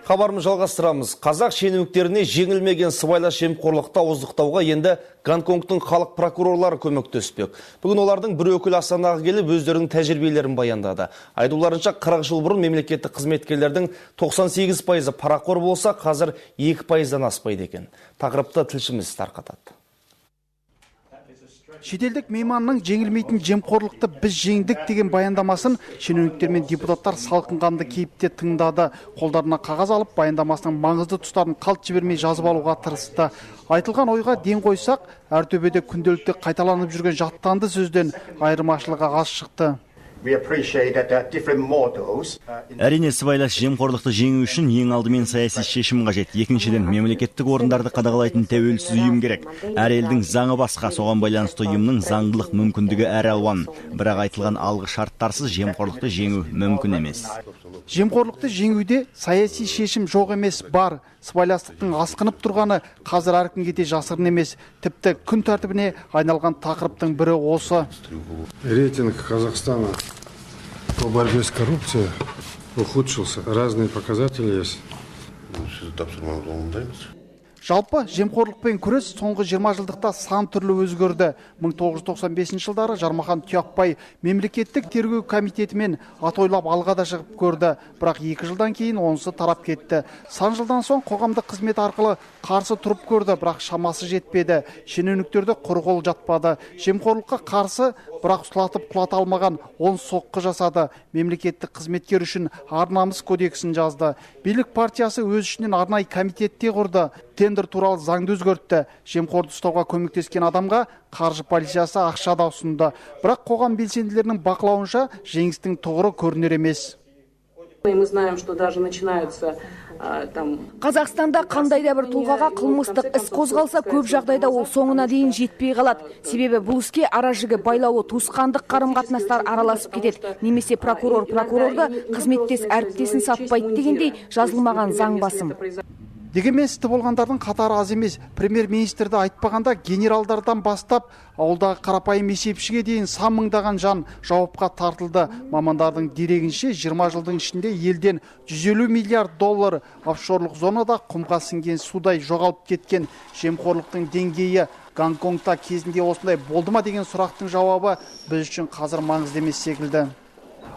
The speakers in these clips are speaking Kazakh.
Хабарымызды жалғастырамыз. Қазақ шенеуніктеріне жеңілмеген сыбайлас жемқорлықты ауыздықтауға енді Гонконгтың халық прокурорлары көмектеспек. Бүгін олардың бір өкілі Астанаға келіп өздерінің тәжірибелерін баяндады. Айтуларынша, 40 жыл бұрын мемлекеттік қызметкерлердің 98% парақор болса, қазір 2%-дан аспайды екен. Тақырыпты тілшіміз тарқатады. Шетелдік мейманның жеңілмейтін жемқорлықты біз жеңдік деген баяндамасын шенеуніктер мен депутаттар салқынқанды кейіпте тыңдады. Қолдарына қағаз алып, баяндамасының маңызды тұстарын қалт жібермей жазып алуға тырысты. Айтылған ойға ден қойсақ, әр төбеде күнделікті қайталанып жүрген жаттанды сөзден айырмашылығы аз шықты. Әрине, сыбайлас жемқорлықты жеңу үшін ең алдымен саяси шешім қажет. Екіншіден, мемлекеттік орындарды қадағалайтын тәуелсіз ұйым керек. Әр елдің заңы басқа, соған байланысты ұйымның заңдылық мүмкіндігі әр алуан. Бірақ айтылған алғы шарттарсыз жемқорлықты жеңу мүмкін емес. Жемқорлықты жеңуде саяси шешім жоқ емес, бар. Сыбайластықтың асқынып тұрғаны қазір әркімге де жасырын емес. Тіпті күн тәртібіне айналған тақырыптың бірі осы. Рейтинг Казахстана по борьбе с коррупцией ухудшился. Разные показатели есть. Жалпы жемқорлықпен күрес соңғы 20 жылдықта сан түрлі өзгерді. 1995 жылдары Жармахан Тұяқбай мемлекеттік тергеу комитетімен атойлап алға да шығып көрді. Бірақ 2 жылдан кейін онысы тарап кетті. Сан жылдан соң қоғамдық қызмет арқылы қарсы тұрып көрді, бірақ шамасы жетпеді. Шенеуніктерді құр қол жатпады. Жемқорлыққа қарсы, бірақ сұлатып құлата алмаған 10 соққы жасады. Мемлекеттік қызметкер үшін ар-намыс кодексін жазды. Билік партиясы өз ішінен арнайы комитет те құрды. Тендер туралы заңды өзгертті. Жемқорды ұстауға көмектескен адамға қаржы полициясы ақша да ұсынды. Бірақ қоғам белсенділерінің бақылауынша жеңістің тұғыры көрінер емес. Мы знаем, что даже начинаются там. Қазақстанда қандай да бір тұлғаға қылмыстық іс қозғалса, көп жағдайда ол соңына дейін жетпей қалады. Себебі бұл іске ара жігі байлаулы туысқандық қарым-қатынастар араласып кетеді. Немесе прокурор прокурорды, қызметтес әріптесін сатпайды дегендей жазылмаған заң басым. Дегенмен істі болғандардың қатары аз емес. Премьер-министрді айтпағанда, генералдардан бастап ауылдағы қарапайым есепшіге дейін сан мыңдаған жан жауапқа тартылды. Мамандардың дерегінше, 20 жылдың ішінде елден 150 миллиард доллар офшорлық зонада құмға сіңген судай жоғалып кеткен. Жемқорлықтың деңгейі Гонконгта кезінде осындай болды ма деген сұрақтың жауабы біз үшін қазір маңызды емес секілді.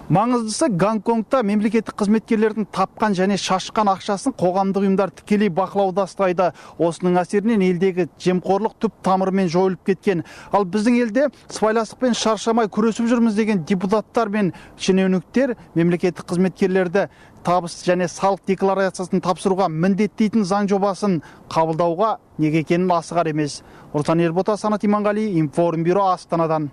Маңыздысы, Гонконгта мемлекеттік қызметкерлердің тапқан және шашқан ақшасын қоғамдық ұйымдар тікелей бақылауда ұстайды. Осының әсерінен елдегі жемқорлық түп тамырымен жойылып кеткен. Ал біздің елде сыбайластықпен шаршамай күресіп жүрміз деген депутаттар мен шенеуніктер мемлекеттік қызметкерлерді табыс және салық декларациясын тапсыруға міндеттейтін заң жобасын қабылдауға неге екенін асығар емес. Ұрсан Ербота, Санат Иманғали, Информбюро, Астанадан.